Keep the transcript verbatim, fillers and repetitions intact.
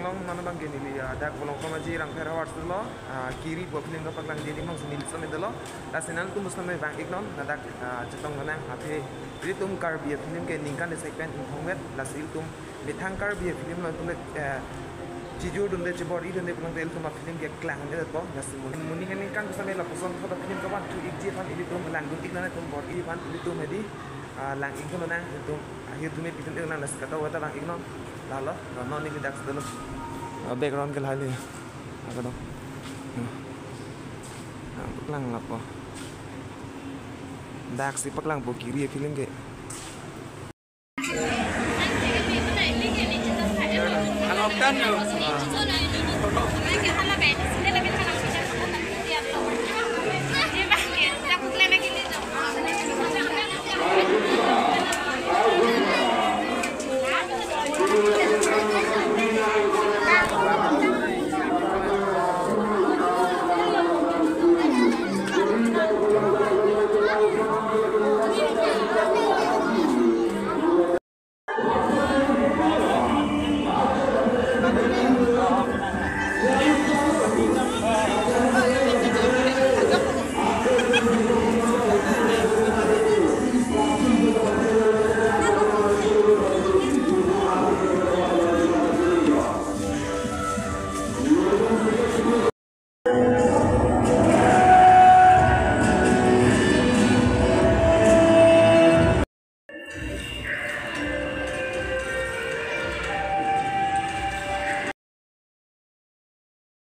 Mane bang ke neli, ah, dak Volongkom Aji Rangpher Awards lo, ah, Kiri pu film kapaklang di adim along si neli sitame dolo. Lasi nanglitum sitame vang-iknon, ladak, ah, chetong lonang, athe ilitum Karbi film ke ningkan isi pen ingthongvet, lasi ilitum methang Karbi film lo ilitum le, eh, chejor dunde, chebor-i dunde pulote ilitum a film ke klang dunde po, lasi mun-, moning aningkan sitame lapuson thot a film kavan thu-ikji aphan ilitum langdun-iknang, ilitum bor-i aphan ilitum hedi, ah, lang-ikdun lonang, ilitum ahir dumi pitun-iknang, lasi kadokave ta vang-iknon. Lalo, lo non neli dak dolo. Ah, background ke lahai le. Apa dong? Hmm. Ah, paklang lapo. Dak si paklangpo Kiri film ke.